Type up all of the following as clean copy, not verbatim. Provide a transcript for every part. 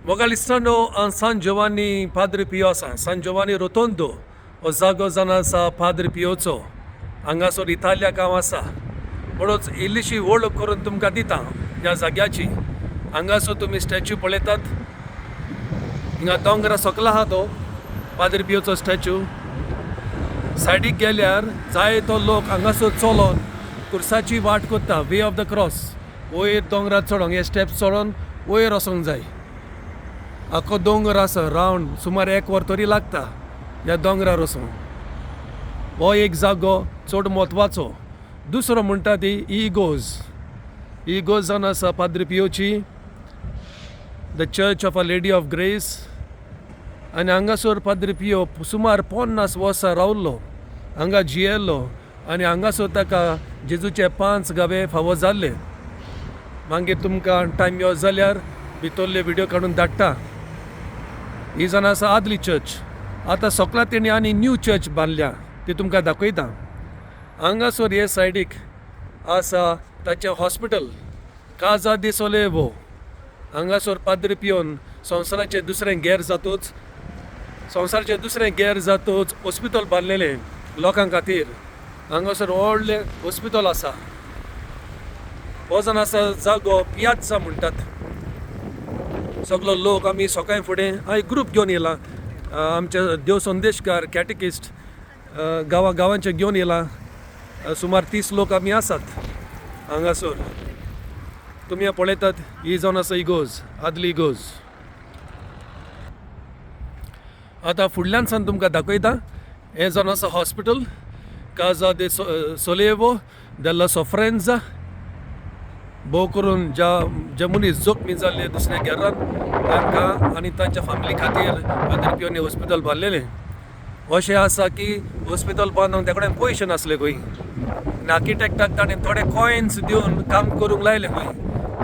मोगालिस्तानो सान जोवानी पाद्र पियो आसा. सान जोवानी रोतोंदो हो जागो जावन आसा पाद्र पियोचो. हांगासर इतालिया गांव आसा. म्हणूच इल्लीशी वळख करून तुमकां दिता ह्या जाग्याची. हांगासर तुमी स्टॅच्यू पळयतात, हिंगा दोंगरा सकला आहा तो पाद्र पियोचो स्टॅच्यू. सायडीक गेल्यार जायतो लोक हांगासर चलोन कुर्साची वाट करता, वे ऑफ the cross. वयर दोंगरार चडोंक हे स्टेप्स चडोन वयर वचोंक जाय. आख्खो दोंगर आसा रावंड, सुमार एक वर तरी लागता ह्या दोंगरार वचूंक. हो एक जागो चड म्हत्वाचो. दुसरो म्हणटा ती इगोज. इगोज जावन आसा Padu पियोची, the church of a lady of grace. आनी हांगासर पाद्र पियो सुमार 50 वर्सां रावल्लो, हांगा जियेल्लो आनी हांगासर ताका जेजूचे 5 गावे फावो जाल्ले. मागीर तुमकां टायम यो जाल्यार भितरले व्हिडियो काडून धाडटा. ही जावन आसा आदली चर्च. आतां सकला तेणी आनी न्यू चर्च बांदल्या, ती तुमकां दाखयता. हांगासर हे सायडीक आसा ताचें हॉस्पिटल, काजा दे सोलेवो. हांगासर पाद्र पियोन संवसाराचें दुसरें गेर जातूच, संवसाराचें दुसरें गेर जातूच हॉस्पिटल बांदलेलें लोकां खातीर. हांगासर व्हडलें हॉस्पिटल आसा. हो जावन आसा जागो पियात्जा म्हणटात. सगलो लोक आमी सकाळी फुडें हांव एक ग्रूप घेवन येयला, आमचे देव संदेशकार कॅटेकिस्ट गांवा गांवांचे घेवन येयला. सुमार 30 लोक आमी आसात हांगासर. तुमी पळयतात ही जावन आसा इगोज, आदली इगोज. आतां फुडल्यान सावन तुमकां दाखयता. हें जावन आसा हॉस्पिटल काजा दे सोलेवो देल्ला सोफ्रेंजा. भोव करून ज्या जे मनीस जखमी जाल्ले दुसऱ्या गेरान तांकां आनी तांच्या फॅमिली खातीर पाद्र पियोनी हॉस्पिटल बांदलेलें. अशें आसा की हॉस्पिटल बांदूंक त्या कडेन पयशे नासले खंय, आनी आर्किटेक्टाक ताणें थोडे कॉयन्स दिवन काम करूंक लायलें खंय.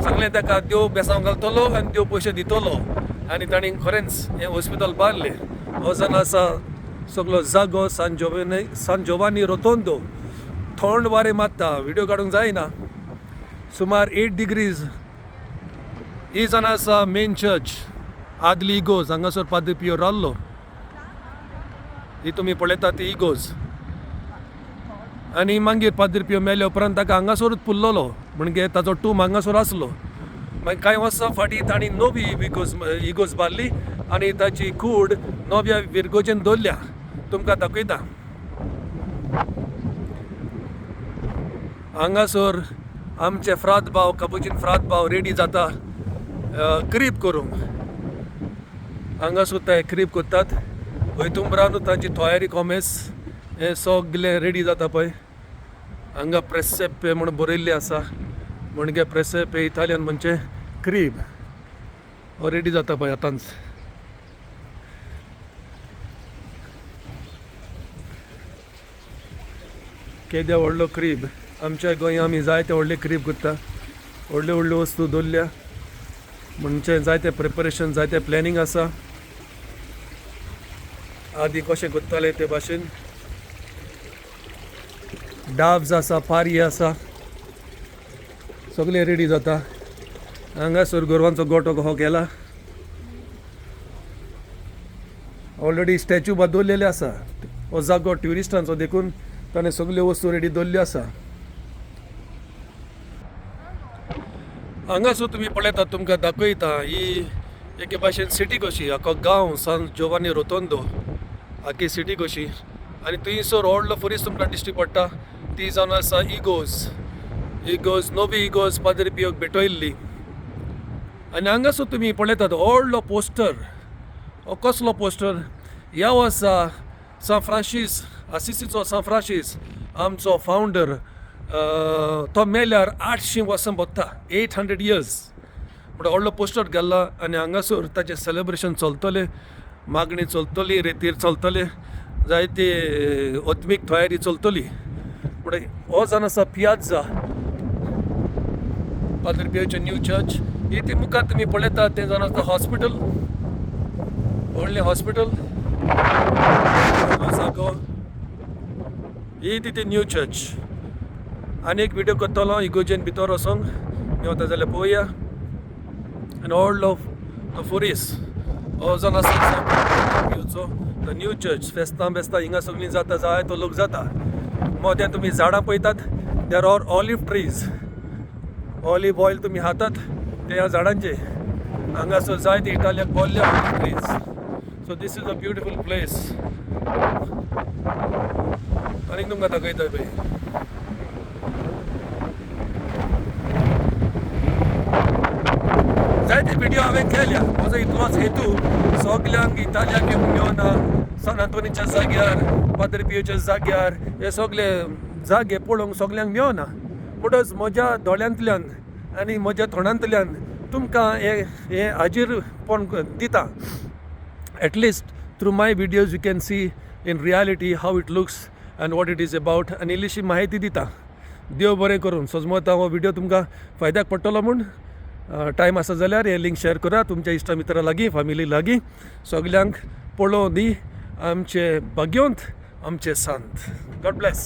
सांगलें ताका देव बेसांव घालतलो आनी देव पयशे दितलो, आनी ताणें खरेंच हें हॉस्पिटल बांदलें. हो जावन आसा सगलो जागो सान जोवानी, सान जोवानी रोतोंदो. थंड वारें मारता, व्हिडियो काडूंक जायना. सुमार 8 डिग्रीज. ही जावन आसा मेन चर्च, आदली इगोज. हांगासर पाद्र पियो रावल्लो. ही तुमी पळयतात ती इगोज. आनी मागीर पाद्र पियो मेल्या उपरांत ताका हांगासरूच पुरलोलो, म्हणजे ताचो टूम हांगासर आसलो. मागीर कांय वर्सां फाटीं तांणी नवी इगोज इगोज बांदली आनी ताची कूड नव्या विरगोजेन दवरल्या. तुमकां दाखयता. हांगासर आमचे फ्राद भाव, कापुचीन फ्राद भाव रेडी जाता क्रीब करूंक. हांगासर ते क्रीब करतात. वयतुंबरानू तांची तयारी कोमेस हें सगलें रेडी जाता पळय. हांगा प्रेसेपे म्हूण बरयल्लें आसा, म्हणजे प्रेसेपे इटालियन म्हणजे क्रीब. हो रेडी जाता पळय आतांच. केद्या व्हडलो क्रीब. आमच्या गोंया आमी जायते व्हडले क्रीब करता, व्हडल्यो व्हडल्यो वस्तू दवरल्या, म्हणजे जायते प्रिपरेशन, जायते प्लॅनिंग आसा. आदी कशें करताले ते भाशेन. डाब्स आसा, पारी आसा, सगळें रेडी जाता. हांगासर गोरवांचो गोटो कसो केला. ऑलरेडी स्टॅच्यू दवरलेले आसा. हो जागो ट्युरिस्टांचो देखून ताणें सगल्यो वस्तू रेडी दवरल्यो आसा. हांगासर तुमी पळयतात, तुमकां दाखयता ही एके भाशेन सिटी कशी, आख्खो गांव सान जोवानी रोतोंदो आख्खी सिटी कशी. आनी थंयसर व्हडलो फुरीस तुमकां दिश्टी पडटा, ती जावन आसा इगोज. इगोज, नवी इगोज पाद्र पियोक भेटयल्ली. आनी हांगासर तुमी पळयतात व्हडलो पोस्टर. हो कसलो पोस्टर? ह्या वर्सा सान फ्रांसीस, आसिसीचो सान फ्रांसीस आमचो फावंडर, तो मेल्यार 800 वर्सां भोगता, 800 इयर्स. म्हणटा व्हडलो पोस्टर घाल्ला आनी हांगासर ताचें सेलेब्रेशन चलतलें, मागणी चलतली, रेतीर चलतलें, जायते आत्मीक तयारी चलतली. म्हणटा हो जावन आसा पियात्जा, पाद्र पियोचें न्यू चर्च. ही ती मुखार तुमी पळयतात तें जावन आसा हॉस्पिटल, व्हडलें हॉस्पिटल जागो. ही ती न्यू चर्च. आनी एक व्हिडियो करतलो इगोजेन भितर वचोंक मेवता जाल्यार पळोवया. आनी व्हडलो तो फोरीस हो जावन आसा पियोचो the new church. फेस्तां बेस्तां हिंगा सगळीं जाता, जाय तो लोक जाता. मोद्यान तुमी झाडां पळयतात, there are olive trees. Olive oil तुमी खातात ते ह्या झाडांचे. हांगासर जायते इटालियाक बोल्ले olive trees. So this is a beautiful place. आनीक तुमकां दाखयता पळय. जायते व्हिडिओ हांवें केल्या. म्हजो इतलोच हेतू, सगल्यांक इटालियाक येवंक मेवना, सान आंतोनीच्या जाग्यार, पाद्रे पियोच्या जाग्यार, हे सगले जागे पळोवंक सगल्यांक मेवना. म्हणटच म्हज्या दोळ्यांतल्यान आनी म्हज्या तोंडांतल्यान तुमकां हे हे हाजीरपण दिता. At least through my videos you can see in reality how it looks and what it is about, आनी इल्लीशी म्हायती दिता. देव बरें करून. सजमता हो व्हिडिओ तुमकां फायद्याक पडटलो म्हूण. टायम आसा जाल्यार हे लिंक शेअर करा तुमच्या इश्टा मित्रां लागीं, फामिली लागीं. सगल्यांक पळोवं दी आमचे भाग्यवंत, आमचे संत. God bless.